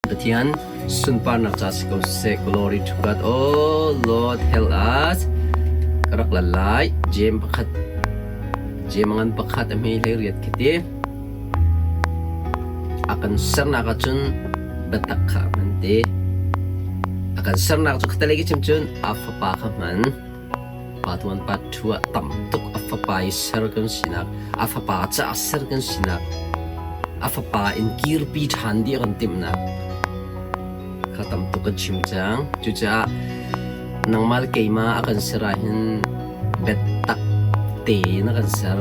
Pathian sunparnak ca si ko seh. Glory to God. Oh Lord, help us. Ka rak lan lai. Jem pakhat. Jem ngan pakhat a hme hlei riat khiti. A kan sernak ahcun biatak kha a hman te. A kan sernak cu khatalei ka chim cun a fapa kha hman. Pa tuan pa thu ah tam tuk a fapa i ser kan sinak, a fapa caah ser kan sinak, a fapa in kirpi ṭhan dih a kan timhnak kha tam tuk kan chim cang. Cucaah nangmah le keimah a kan ser ahhin biatak tein a kan ser.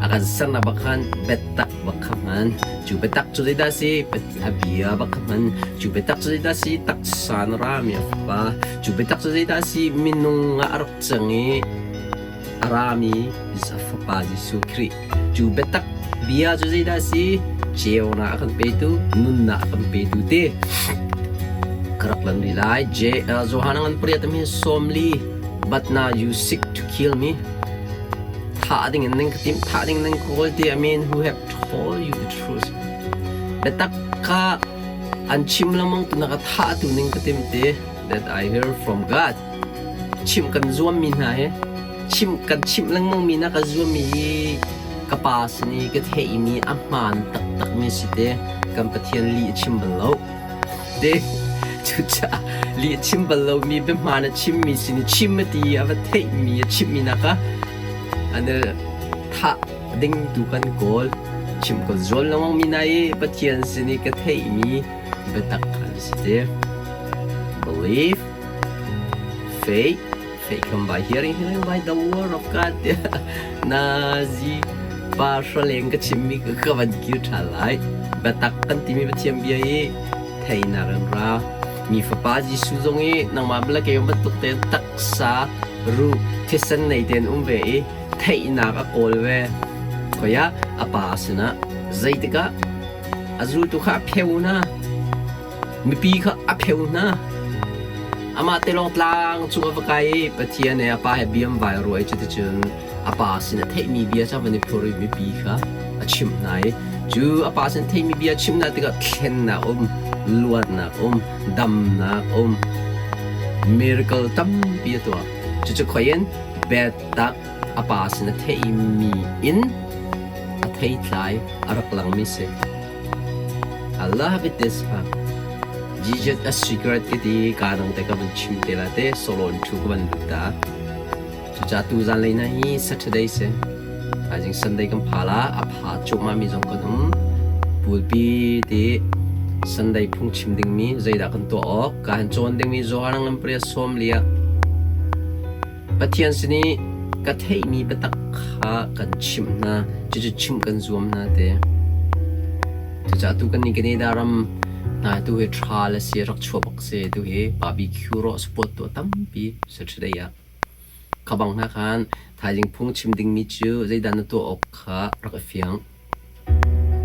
A kan sernak bak khan biatak bak kha hman. Cu biatak cu zeidah a si? A bia bak kha hman. Cu biatak cu zeidah a si? Taksa na rami a fapa. Cu biatak cu zeidah a si? Minung ah a rak cang i a rami a fapa Jesuh Khrih. Cu biatak bia cu zeidah a si? Ceunak a kan petu, nunnak a kan petu te. Ka rak lan rih lai. J. Johan ngan pariat am hi sawmli but now you seek to kill me. Thah ding in nan ka timh, thah ding nan kawl te I mean who have told you the truth. Biatak kha an chim lengmang tu na ka thah tu ning ka tim te that I hear from God. Chimh kan zuammi hna hi chimh kan chimh lengmangmi na ka zuammi hi ka pa sin i ka theihmi a hmaan taktakmi si te kan Pathian lih a chim bal lo. Te cucaah lih a chim bal lomi biahmaan a chimmi sin i chim a ti i a va theihmi a chimhmi nak ah an thah ding tu kan kawl. Chimh ka zuam lengmangmi na i Pathian sin i ka theihmi biatak an si te. Believe Faith, faith come by hearing, hearing by the word of God. Nazi pa hraleng ka chimmi ka van kir ṭhan lai. Biatak kan timi Pathian bia i theinak an ra. Mi fapa Jesuh zong i nangmah bala kei bantuk tein taksa ruh thisen nei tein um ve i theihnak a kawl ve. Khoia a pa sinah zeitikah a zultu kha a pheu na Mipi kha a pheu hna. Amah te lawng tlang cung a va kai i Pathian he a pa he bia an vai rua i cuticun a pa sin a theihmi bia cu a van i phur i mipi kha a chimh hna i cu a pa sin theihmi bia chimh hna tikah thlennak um, luatnak um, damnak um, miracle tampi a tuah. Cucu khoi in biatak a pa sin a theihmi in a theitlai a rak langmi si. I love it this pa. Jesus a secret ka ti ka dang te ka van chim te la te solo in thu ka van lut ta. Cuca tu zan lei na hi Saturday si. Thaizing Sunday kan pha la a pha cuma mi zong kan um. Pulpi ti Sunday phung chim ding mi zeidah kan tuah awk ka han cawn ding mi Johan ngam pria som lia Pathian sin i ka theihmi biatak kha kan chimh hna, cucu chimh kan zuam hna ti. Cucaah tu kan nih Canada ram hna tu hi ṭha le si rak chuah bak si tu hi barbecue rawh sport tuah tampi Saturday ah. Kha bang hna khan thaizing phung chim dingmi cu zeidah na tuah awk kha rak i fiang.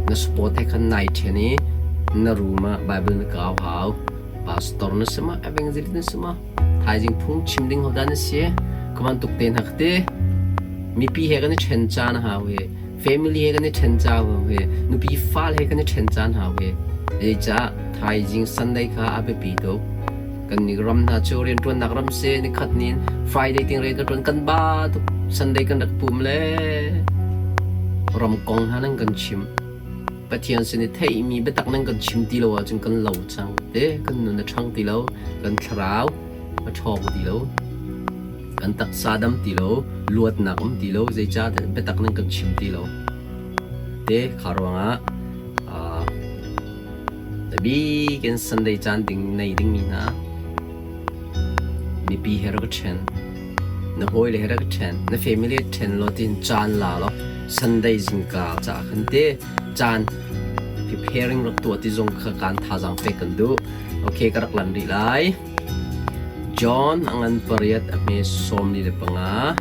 Na sport he khan nai ṭhen i na room ah Bible na kau hau. Pastor na si ma, evangelist na si ma, thaizing phung chim ding hodah na si? Ka bantuk te hna te mipi he kan i ṭhen caan hau hi, family he kan i ṭhen caan hau hi, nupi fale he kan i ṭhen caan hau hi. Zeicah thaizing Sunday kha a biapi tuk. Kan nih ram hna cu rianṭuannak ram si nikhat ni in Friday ting rian kan ṭuan kan ba tuk Sunday kan rak pum le ram kong hna nan kan chim. Pathian sin i theihmi biatak nan kan chim ti lo ahcun kan lo cang te kan nun a ṭhang ti lo kan thlarau a ṭhawng ti lo kan taksa dam ti lo luatnak um ti lo zeicah biatak nan kan chim ti lo te kha ruangah A bik in Sunday caan ding nei dingmi hna mipi he rak i ṭhen. Na hawile he rak i ṭhen. Na family he ṭhen law tiin caan la law Sunday zingka caah khan te caan preparing rak tuah ti zong kha kaan thazaang pek kan duh. Okay, ka rak lan rih lai. John a ngan pariat a hme 45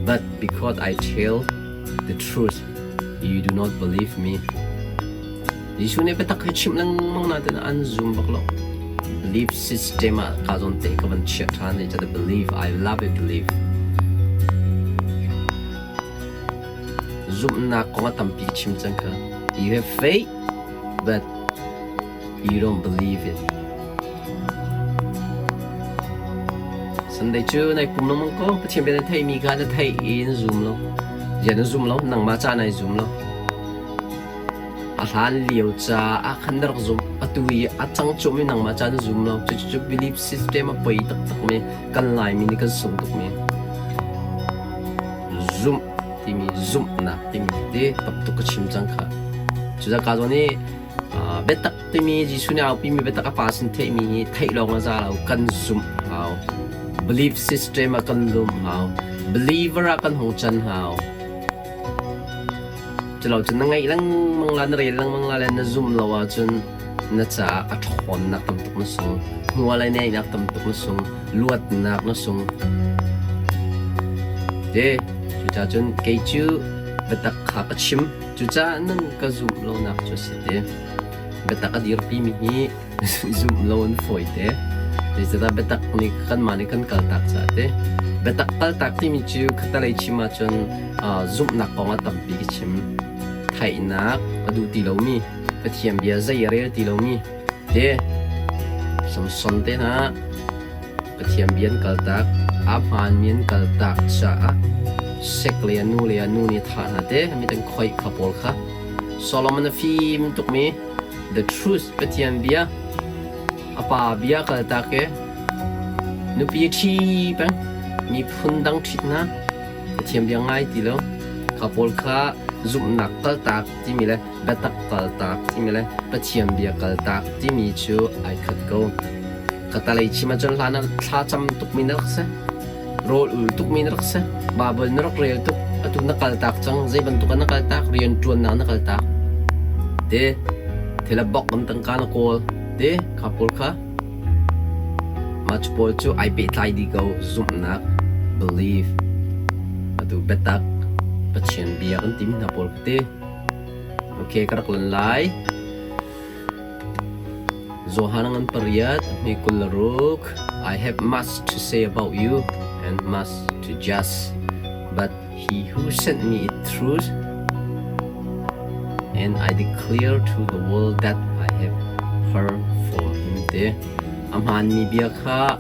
But because I tell the truth, you do not believe me. Jesuh nih biatak hi chimh lengmang nain an zum bak lo. Belief system ah ka zawn te ka van chiah ṭhan i the belief I love it belief. Zumhnak kong a tampi chim cang kha. You have faith but You don't believe it. Sunday cu nai pum lengmang ko. Pathian bia na theihmi kha na theih i na zum lo. Zia na zum lo, nangmah ca nai zum lo. A hlan lio ca ah khan na rak zum. Atu i a cang cuahmi nangmah ca na zum lo. Cucu belief system a poi taktak mi kan Laimi nih kan sung tuk mi. Zumh timi zumhnak timi te tam tuk ka chim cang kha. Cucaah ka zawn i biatak timi Jesuh nih a aupimi biatak a pa sin theihmi hi theih lawng a za lo kan zumh hau. Belief system ah kan lum hau. Believer ah kan hung can hau. Culo cun na ngaih lengmang la na rel lengmang la le na zum lo ahcun na caah a ṭhawnnak tam tuk na sung. Hmual ai neihnak tam tuk na sung. Luatnak na sung. Te, cucaah cun kei cu biatak kha ka chim. Cucaah nan ka zumh lonak cu a si te. Biatak a dirpimi hi zumh lo an fawi te. Zeicahtiah biatak nih kanmah nih kan kaltak caah te. Biatak kaltak timi cu khatalei chim ahcun zumhnak kong ah tampi ka chim. Theihnak a duh ti lomi, Pathian bia zei a rel ti lomi te. Samson te hna Pathian bia an kaltak, aa hmaanmi an kaltak caah sek le a nu le a nu nih a thah hna te. Mit an khoih kha pawl kha. Solomon a fim tukmi The Truth Pathian bia a pa bia kaltak i nupi a ṭhi peng miphun dang ṭhit hna Pathian bia ngai ti lo kha pawl kha zumhnak kaltak timi le biatak kaltak timi le Pathian bia kaltak timi cu ai khat ko. Katalei chim ahcun hlan ah thlacam tukmi na rak si. Rawl ul tukmi na rak si. Baibal na rak rel tuk. Atu na kaltak cang. Zei bantuk ah na kaltak? Rian ṭuannak na kaltak. Te thil a bok in tangka na kawl. Te kha pawl kha mah cu pawl cu ai pehtlai dih ko. Zumhnak, belief, atu biatak, Pathian bia kan timi hna pawl kha te. Okay, ka rak lan lai. Johan ngan pariat, hme 26. I have much to say about you and much to judge, but he who sent me is truth, and I declare to the world that I have heard from him. Te a hmaanmi bia kha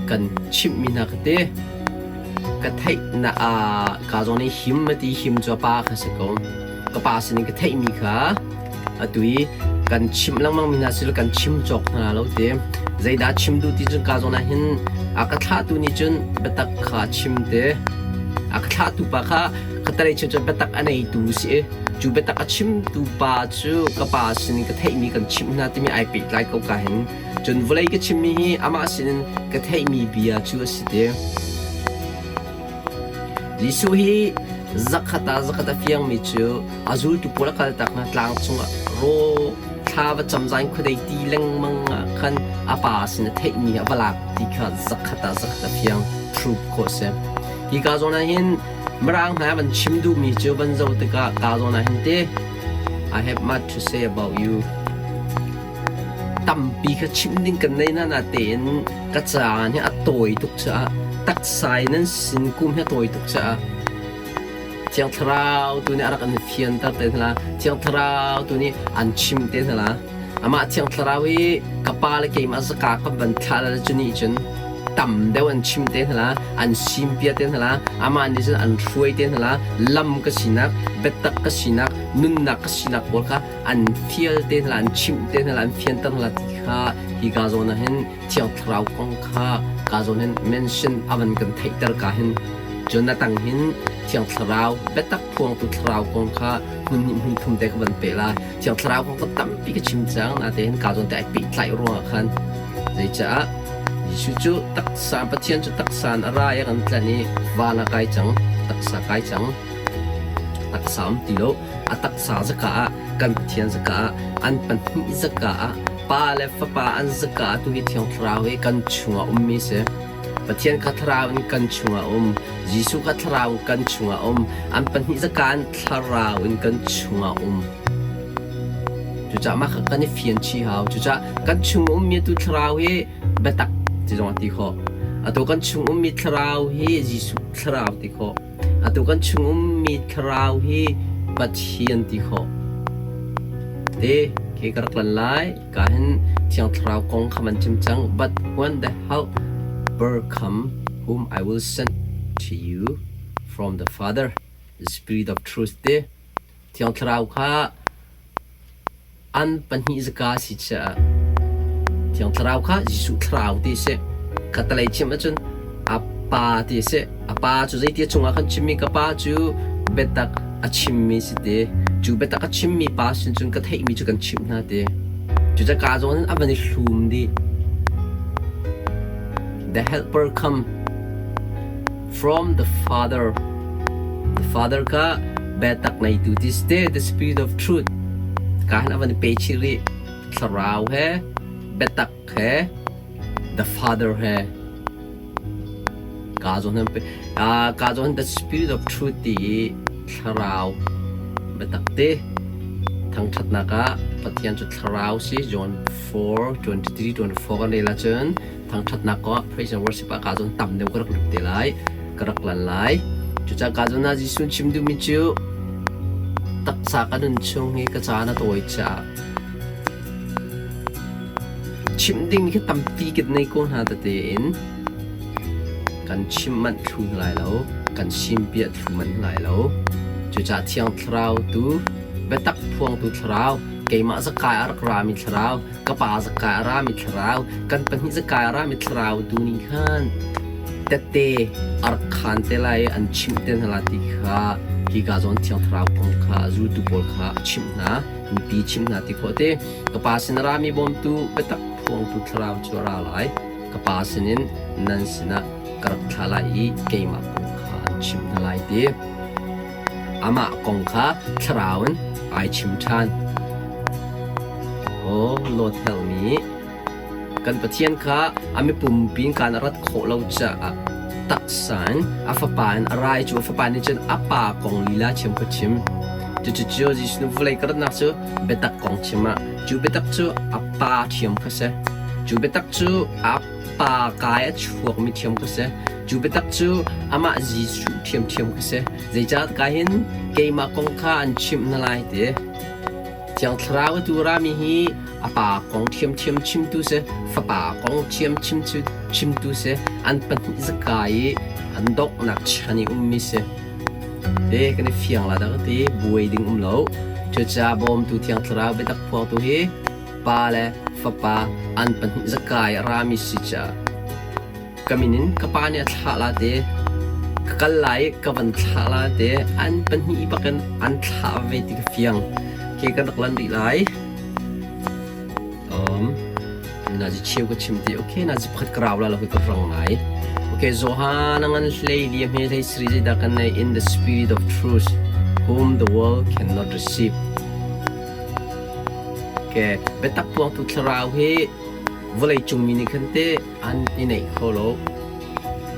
kan chimhmi hna kha te ka theih na ka zawn i him a ti him cu a pa kha si ko. Ka pa sinin ka theihmi kha atu i kan chimh lengmang mi hna sil kan chim cawk hna lo ti. Zeidah chim duh ti cun ka zawn ah hin a ka thlahtu nih cun biatak kha chim te. A ka thlahtu pa kha ka talei chim cun biatak a neitu si i cu biatak a chimtu pa cu ka pa sinin ka theihmi kan chimh hna timi ai pehtlai ko ka hin. Cun vawlei ka chimmi hi amah sinin ka theihmi bia cu a si te. Jesuh hi zakhat ah zakhat a fiangmi cu a zultu pawl a kaltak hna tlang cungah raw thla va cam zain khuadei ti lengmang ah khan a pa sin a theihmi a va lak ti kha zakhat ah zakhat a fiang proof khawh a si. Hi ka zawn ah hin Mirang hna van chim duhmi cu van zoh tikah ka zawn ah hin te I have much to say about you. Tampi kha chim ding kan nei na natein ka caan hi a tawi tuk caah taksa in nan sin kum hi a tawi tuk caah Thiang Thlarau tu nih a rak an fianter te hna la Thiang Thlarau tu nih an chim te hna la amah Thiang Thlarau hi ka pa le keimah zaka ka van thlah la cu nih cun tam deuh an chim te hna la an simpia te hna la amah nih cun an hruai te hna la lam ka sinak biatak ka sinak nunnak ka sinak pawl kha an fial te hna la an chimh te hna la an fianter hna la ti kha hi ka zawn ah hin Thiang Thlarau kong kha ka zawn hin mention a van kan theihter ka hin cun a tang hin Thiang Thlarau biatak phuangtu Thlarau kong kha hmun hnih hmun thum te ka van pe lai. Thiang Thlarau kong ka tampi ka chim cang natein ka zawn te ai pehtlaih ruangah khan zeicaah Jesuh cu taksa Pathian cu taksa in a ra i a kan tlanh i van ah kai cang taksa kai cang taksa um ti lo a taksa zaka ah kan Pathian zaka ah an pahnih zaka ah Pa le Fapa an zaka ah tu hi Thiang Thlarau hi kan chungah ummi si. Pathian kha Thlarau in kan chungah um. Jesuh kha Thlarau in kan chungah um. An pahnih zaka in Thlarau in kan chungah um. Cucaah mah kha kan i fian chih hau. Cucaah kan chung ummi tu Thlarau hi biatak ti zong a ti khawh. Atu kan chung ummi Thlarau hi Jesuh Thlarau ti khawh. Atu kan chung ummi Thlarau hi Pathian ti khawh. Te. Khi ka rak lan lai. Ka hin Thiang Thlarau kong kha man chim cang. But when the helper come, whom I will send to you from the Father, the Spirit of truth te Thiang Thlarau kha an pahnih zaka si caah Thiang Thlarau kha Jesuh Thlarau ti si. Khatalei chim ahcun a pa ti si. A pa cu zeiti a cungah kan chimmi ka pa cu biatak a chimmi si ti. Cu biatak a chimmi pa sin cun ka theihmi cu kan chimh hna ti. Cucaah ka zawn in a van i hlum dih. The helper come from the Father. The Father kha biatak ngeitu ti si te, the Spirit of truth. Ka hin a van i pe chih rih. Thlarau he, biatak he, the Father he. Ka zawn hin ka zawn the Spirit of truth ti i thlarau biatak te thangṭhatnak ah Pathian cu thlarau si John 4 23 24 kan rel ahcun thangṭhatnak kong ah praise and worship ah ka zawn tam deuh ka rak lut te lai ka rak lan lai. Cucaah ka zawn ah Jesuh chim duhmi cu taksa ka nun chung hi ka caan a tawi caah chimh ding hi tampi kan nei ko hna tete in kan chimh manh thlu hna lai lo, kan simpiah thlu manh hna lai lo. Cucaah Thiang Thlarau tu, biatak phuangtu Thlarau, keimah zakai a rak rami Thlarau, ka pa zakai a rami Thlarau, kan pahnih zakai a rami Thlarau tu nih khan tette a rak khaan te lai i an chimh te hna lai ti kha hika zawn Thiang Thlarau kong kha zultu pawl kha a chimh hna, mipi chimh hna ti khawh te. Ka pa sin a rami bawmtu biatak phuangtu Thlarau cu a ra lai. Ka pa sinin nan sinah ka rak thlah lai i keimah kong kha an chimh hna lai ti. Amah kong kha thlarau in ai chim ṭhan. Aw, Lord help me. Kan Pathian kha a mipumpi in kaan a rat khawh lo caah taksa in a fapa in a ra i cu a fapa nih cun a pa kong lila chim kha chim. Cucu Jesuh nih vawlei ka ratnak cu biatak kong chim ah cu biatak cu a pa ṭhiam kha si. Cu biatak cu a pa kai a chuakmi ṭhiam kha si. Cu biatak cu amah Jesuh ṭhiamṭhiam kha si. Zeicah ka hin keimah kong kha an chimh hna lai ti. Thiang Thlarau atu rami hi a pa kong ṭhiamṭhiam chimtu si, fapa kong ṭhiamṭhiam chimtu si, an pahnih zaka i an donghnak chan i ummi si. Te kan i fiang la dah ka ti, buai ding um lo. Cucaah bawmtu Thiang Thlarau biatak phuangtu hi Pa le Fapa an pahnih zaka i a rami si caah ka min in ka pa nih a thlah la te, ka kal lai i ka van thlah la te, an pahnih bakin an thlah ve ti ka fiang. Khi kan rak lan rih lai. Nazi cheu ka chim ti okay nazi pakhat ka rau la lo ka rang ngai. Okay Johan ngan hlei li hme hlei sri zei dah kan nei in the spirit of truth whom the world cannot receive. Okay biatak puang tu thlarau hi vawlei cung mi nih khan te an i neih kho lo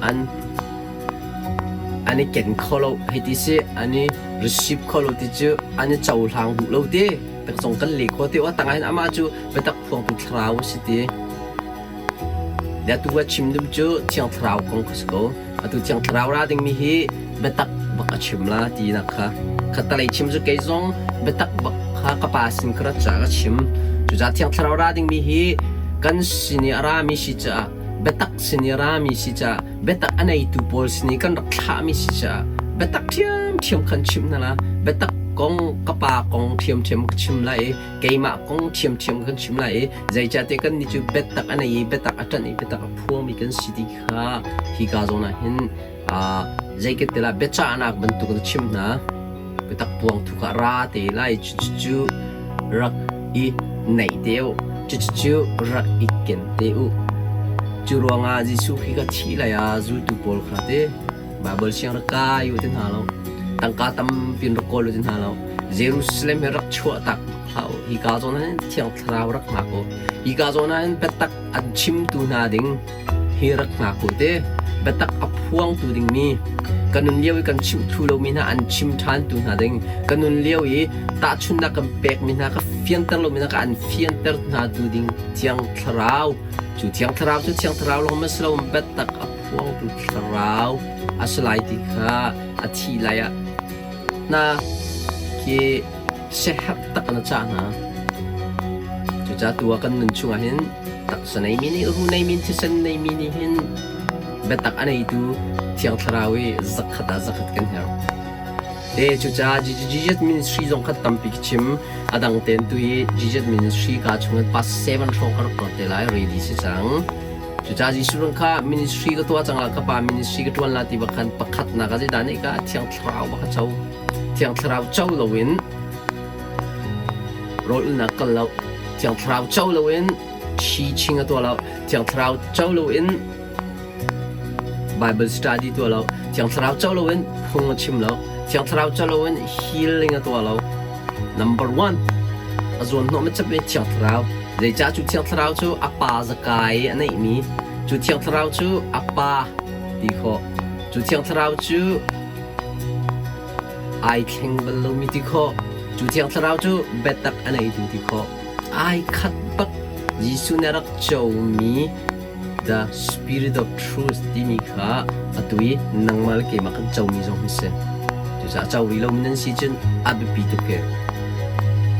an an i ken kho lo hei ti si an i receive kho lo ti cu an i cohlang duh lo ti tak zong kan le kho te wa tangah hin amah cu biatak phuangtu thlarau a si ti. Atu a chim dum cu Thiang Thlarau kong kha si ko. Atu Thiang Thlarau ra dingmi hi biatak bak a chim la tinak kha. Khattalei chim cu kei zong biatak bak kha ka pa sin ka rat caah ka chim. Cucaah Thiang Thlarau ra dingmi hi kan sin i a rami si caah biatak sin i a rami si caah biatak a neitu pawl sin i kan rak thlahmi si caah biatak ṭhiamṭhiam khan chim hna la. Biatak kong ka pa kong ṭhiamṭhiam ka chim lai i keimah kong ṭhiamṭhiam kan chim lai i zeicahtiah kannih cu biatak a nei i biatak a ṭanh i biatak a phuangmi kan si ti kha hika zawn ah hin zeiket te lah biacahnak bantuk in a chim hna. Biatak puang thu kha ra te lai cucu rak i naih te u cucu rak i ken te u. Cu ruangah Jesuh khi ka thih lai ah zultu pawl kha te Baibal siang rak kai u ti hna lo. Tangka tampi in rak kawl u ti hna lo. Jerusalem hi rak chuah tak hlah u. Hika zawn ah hin Thiang Thlarau rak hngak u. Hika zawn ah hin biatak an chimtu hna ding hi rak hngak u te. Biatak a phuangtu dingmi kan nun lio i kan chimh thlu lomi hna an chim ṭhantu hna ding kan nun lio i tahchunhnak kan pekmi hna ka fianter lomi hna ka an fianter hna tu ding Thiang Thlarau cu Thiang Thlarau cu Thiang Thlarau lawng ma si lo biatak a phuangtu thlarau a si lai ti kha a thih lai ah hna khi siaherh tak in a cah hna. Cucaah tu ah kan nun chungah hin taksa neimi nih ru neimi thisen neimi nih hin biatak a neitu Thiang Thlarau i zakhat ah zakhat kan herh. Te cucaah Jesus ministry zong kha tampi ka chim. A dang ten tu hi Jesus ministry ka chungin past 7 hrawng ka rak tuan te lai ready si cang. Cucaah Jesuh rung kha ministry ka tuah cang la ka pa ministry ka tuan la ti bak khan pakhatnak ah zeidah nih ka Thiang Thlarau bak ka co. Thiang Thlarau co loin rawl ulnak kal lo. Thiang Thlarau co loin teaching a tuah lo. Thiang Thlarau co loin Bible study tuah lo. Thiang Thlarau co loin phung a chim lo. Thiang Thlarau co loin healing a tuah lo. Number one, a zuan hnawh hmasat mi Thiang Thlarau. Zeicah cu Thiang Thlarau cu a pa zakai i a neihmi, cu Thiang Thlarau cu a pa ti khawh. Cu Thiang Thlarau cu ai thleng bal lomi ti khawh. Cu Thiang Thlarau cu biatak a neitu ti khawh. Ai khat bak Jesuh nih a rak comi The Spirit of Truth timi kha atu i nangmah le keimah kan comi zong hi si. Cucaah co rih lomi nan si cun a biapi tuk hi.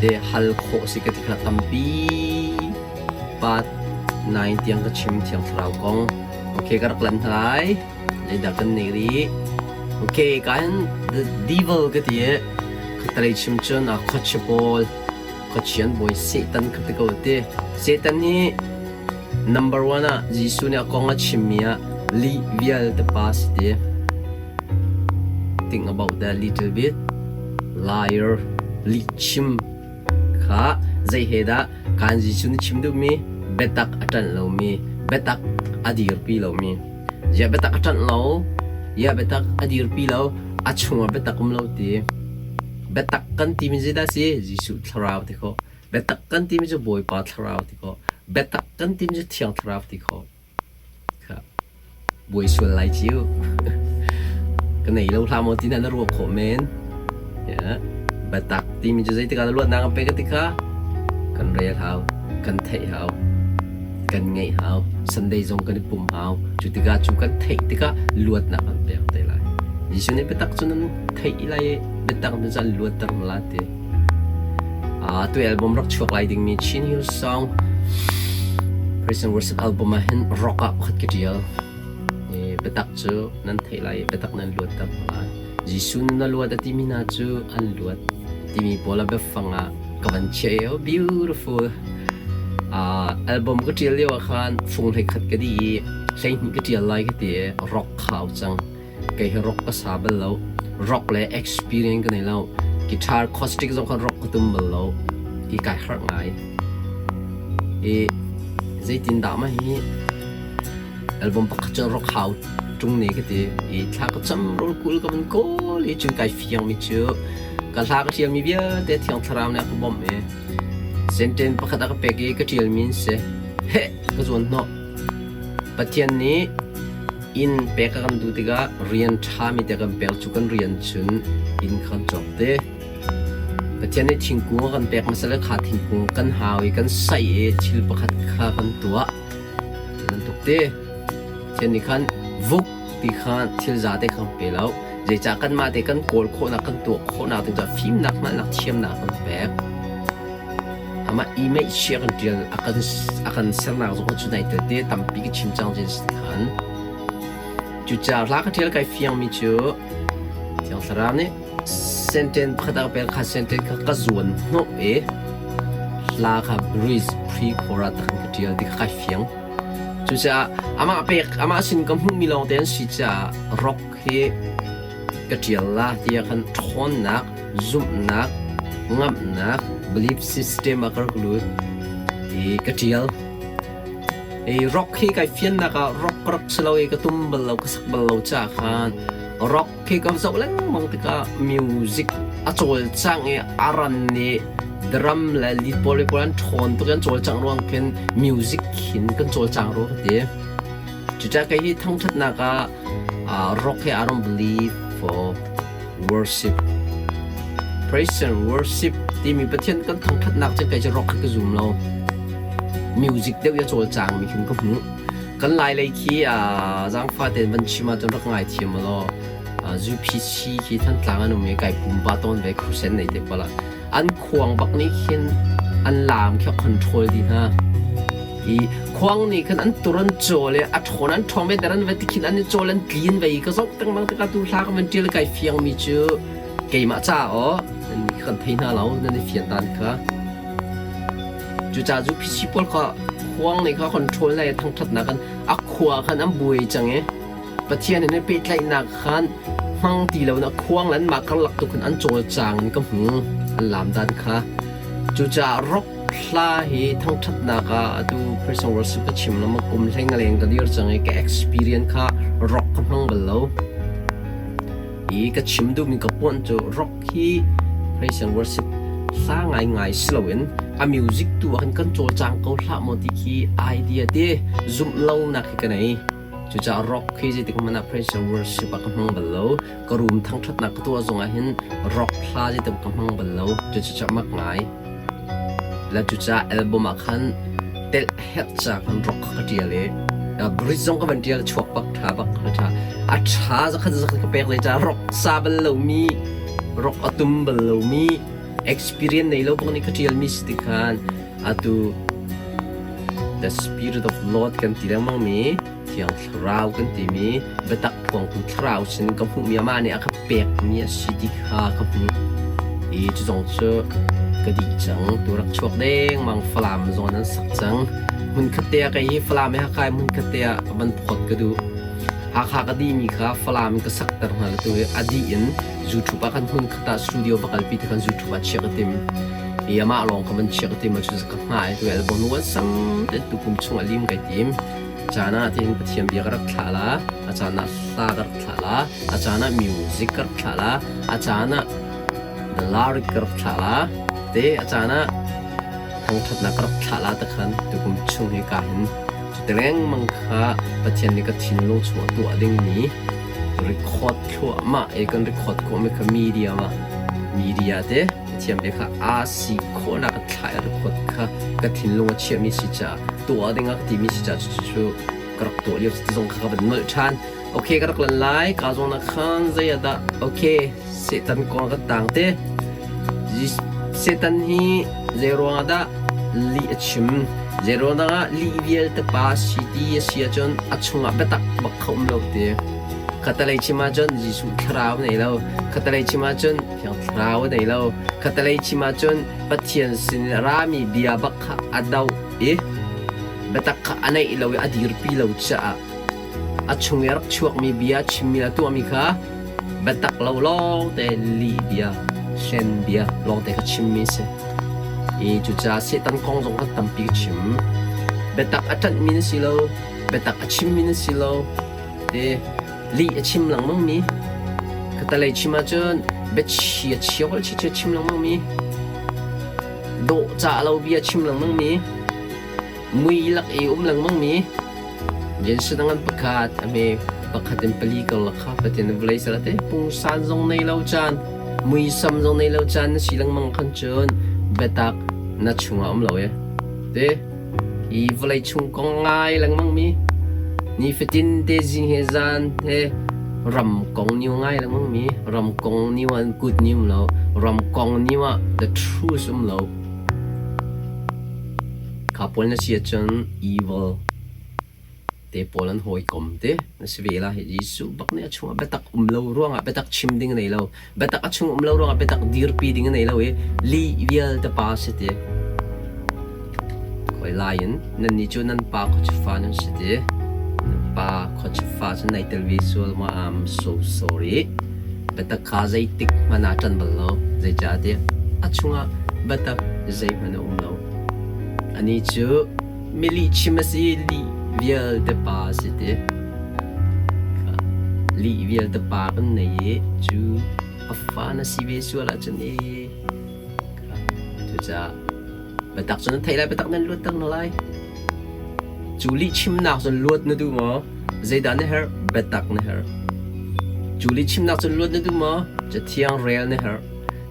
Te hal khawh si ka ti kha tampi part 9 tiang ka chim Thiang Thlarau kong. Okay, ka rak lan hna lai. Zeidah kan nei rih? Okay, ka hin the devil ka ti i khatalei chim cun a khuachia pawl khuachian bawi Satan kha ti ko ti. Satan hi Number one ah Jesuh nih a kong a chimmi ah lih vialte pa si ti. Think about that little bit. Liar, lihchim kha zei he dah kan Jesuh nih chim duhmi biatak a ṭanh lomi, biatak a dirpi lomi. Ziah biatak a ṭanh lo, ziah biatak a dirpi lo, a chungah biatak um lo ti. Biatak kan timi zeidah si? Jesuh thlarau ti khawh. Biatak kan timi cu Bawipa thlarau ti khawh. Biatak kan timi cu Thiang Thlarau ti khawh. Kha buai sual lai ciu. Ka nei lo hlah maw ti na na ruah khawh men. Yeah. Biatak timi cu zeitik ah dah luatnak an pek ka ti kha kan rel hau, kan theih hau, kan ngeih hau, Sunday zong kan i pum hau. Cu tikah cu kan theih tikah luatnak an pek te lai. Jesuh nih biatak cu nan theih lai i biatak cu an luatter hna lai ti. Tu album rak chuak lai dingmi Chin Hill Song Praise and Worship album ah hin rock ah pakhat ka ṭial. Biatak cu nan theih lai i biatak nan luatter hna lai. Jesuh na luat a timi hna cu an luat timi pawl a biafang ah ka van chiah i oh beautiful. Album ka ṭial lio ah khan fung 11 ka dih i 12 ka ṭial lai ka ti i rock khau cang. Kei hi rock ka sa bal lo. Rock le experience ka nei lo. Guitar acoustic zong khan rock ka tum bal lo. Hi kai harh ngai. I zeitin dah mah hi album pakhat cu rock hau ṭung ne ka ti. I thla ka cam rawl kul ka van kawl i cun kai fiang mi cu ka hla ka ṭial mi vialte Thiang Thlarau nih a ka bawmh i sentence pakhat a ka pek i ka ṭial mi an si. Heh ka zuan hnawh. Pathian nih Inn pek a kan duh tikah rian ṭhami te kan pek cu kan rian cun inn kha kan cawk te. Pathian nih thingkung a kan pek hmasa le kha thingkung kan hau i kan saih i thil pakhat kha kan tuah. Ti bantuk te. Pathian nih khan vuk ti kha thil zate kha kan pe lo. Zeicah kanmah te kan kawl khawhnak kan tuah khawhnak ding caah fimnak hngalhnak thiamnak a kan pek. Amah email chia kan ṭial a kan sernak zong cu nai tel te tampi ka chim cang cin si khan. Cucaah hla ka ṭial kai fiangmi cu Thiang Thlarau nih sentence pakhat ah ka pek kha sentence kha ka zuan hnawh i hla kha bridge pre-chorus tak in ka ṭial ti kha kai fiang. Cucaah amah pek amah sin ka hmuhmi lawngte an si caah rock hi ka ṭial la tiah khan ṭhawnnak, zumhnak, ngamhnak, belief system ah ka rak lut i ka ṭial. I rock hi kai fiannak ah rock ka rak si lo i ka tum bal lo, ka sak bal lo caah khan rock hi ka zoh lengmang tikah music a cawlcangh i a ran i drum le lead pawl le pawl an ṭhawn tuk i an cawlcangh ruang khin music khin kan cawlcang rua ka ti. Cucaah kei hi thangṭhatnak ah rock hi I don't believe for worship. Praise and worship timi Pathian kan thangṭhatnak cu kei cu rock hi ka zum lo. Music deuh i a cawlcangmi khin ka hmuh. Kan lai lei khi zaangfa tein van chim ahcun rak ngaithiam law UPC khi Thantlang an um i kai pumpa tawn ve crusade nei te pala an khuang bak nih khin An laam khi a control dih hna. I khuang nih khan an tur an cawl i a ṭhawn an ṭhawng ve der an va ti khin an i cawl an tlin ve i ka zoh lengmang tikah tu hla ka van ṭial kai fiangmi cu keimah ca aw nan nih kan thei hna lo nan i fian dan kha. Cucaah cu PC pawl kha khuang nih kha control lai thangṭhatnak kan a khua khan an buai cang i Pathian in pehtlaihnak khan hmang ti lo in a khuang le anmah karlak tu khan an cawlcang in ka hmu an lam dan kha. Cucaah rock hla hi thangṭhatnak ah atu Christian worship ka chim lama kum hleng leng ka dir cang i ka experience kha rock ka hmang bal lo. I ka chim duhmi ka puan cu rock hi praise and worship hla ngaingai si loin a music tu ah khan kan cawlcang ko hlah maw ti khi idea te zumh lonak hi ka nei. Cucaah rock hi zeitik hmanh ah praise and worship ah ka hmang bal lo. Ka room thangṭhatnak ka tuah zongah hin rock hla zeitik ka hmang bal lo. Cucu mak ngai. Le cucaah album ah khan telh herh ca khan rock kha ka ṭial i bridge zong ka van ṭial chuak bak ṭha bak ka ṭha. A ṭha zakhat zakhat ka pek zei ca rock sa bal lomi rock a tum bal lomi experience nei lo bak nih ka ṭialmi si ti khan atu the spirit of Lord kan ti lengmang mi Thiang Thlarau kan timi biatak phuangtu Thlarau sin ka hmuhmi amah nih a ka pekmi a si ti kha ka hmuh i cu zong cu ka dih cang. Tu rak chuak dengmang Falam zong an sak cang. Hmunkhat te ah kei hi Falam i Hakha i hmunkhat te ah van phawt ka duh. Hakha ka dihmi kha Falam in ka sakter hna tu hi a dih in YouTube ah kan hmunkhat ah studio va kalpi te khan YouTube ah chiah ka tim. I amah lawng ka van chiah ka tim cu ka hngah i tu album wan sam ten tu kum chung a lim kai tim. Caan ah tiin Pathian bia ka rak thlah la, a caan ah hla ka rak thlah la, a caan ah music ka rak thlah la, a caan ah lyric ka rak thlah la, te a caan ah thangṭhatnak ka rak thlah la te khan tukum chung hi ka hin cuti lengmang kha Pathian nih ka thinlung chungah tuah dingmi record thluahmah i kan record khawhmi kha media ma media te Pathian bia kha aa si khawhnak ka thlah i record kha ka thinlung a chiahmi si caah tuah ding ah ka timi si caah cucu ka rak tuah lio ti zong kha ka van nolh ṭhan. Okay, ka rak lan lai. Ka zong na khan zei ah dah okay Satan kong ka tang te. Satan hi zei ruang ah dah lih a chim? Zei ruang ah lih vialte pa si ti a si ahcun a chungah biatak bak kha um lo ti. Khatalei chim ahcun Jesuh thlarau nei lo. Khatalei chim ahcun Thiang Thlarau a nei lo. Khatalei chim ahcun Pathian sin in a rami bia bak kha a doh i biatak kha a neih lo i a dirpi lo caah a chung i a rak chuakmi bia chimmi le tuahmi kha biatak lo lawngte lih bia, hlen bia lawngte kha chimmi a si. I cucaah Satan kong zong kha tampi ka chim. Biatak a ṭanhmi na si lo, biatak a chimmi na si lo. Te lih a chim lengmangmi khatalei chim ahcun biachia chia holh chia chim lengmangmi dawh cah lo bia chim lengmangmi mui lak i um lengmangmi Jensen ngan pakhat a hme pakhat in pali karlak kha Pathian vawlei sal te pungsan zong nei lo caan muisam zong nei lo caan na si lengmang khan cun biatak na chungah um lo e te Hi vawlei chung kong ngai lengmang mi nifatin te zing he zan he ram kong niu ngai lengmang mi ram kong niu an kut ni um lo ram kong niu ah the truth um lo kha pawl na si ahcun evil te pawl an hawikom te na si ve la hi Jesuh bak nih a chungah biatak um lo ruangah biatak chim ding a nei lo biatak a chung um lo ruangah biatak dirpi ding a nei lo i lih vialte pa si ti khoi lai in nan nih cu nan pa khuachifa nan si ti nan pa khuachifa cu nai tel ve sual ma I'm so sorry biatak kha zeitik hmanh ah ṭan bal lo zeicahtiah a chungah biatak zeihmanh a um lo ani cu Mi lihchim a si, lih vialte pa a si ti. Lih vialte pa kan nei i cu a fa na si ve sual ahcun i cucaah biatak cu nan theih lai, biatak nan luatter hna lai. Cu lihchimnak cun luat na duh maw? Zeidah na herh? Biatak na herh. Cu lihchimnak cun luat na duh maw? Cathiang rel na herh.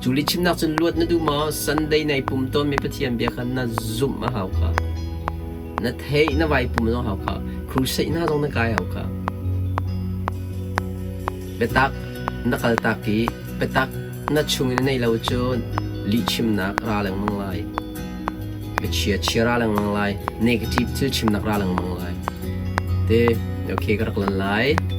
Cu lihchimnak cun luat na duh maw? Sunday nai pum tawnmi Pathian bia kha na zumh a hau kha. Na theih na vai pum zong hau kha. Crusade hna zong na kai hau kha. Biatak na kaltak i biatak na chung in na nei lo cun lihchimnak ra lengmang lai. Biachia chia ra lengmang lai. Negative thil chimnak ra lengmang lai. Te, okay ka rak lan lai.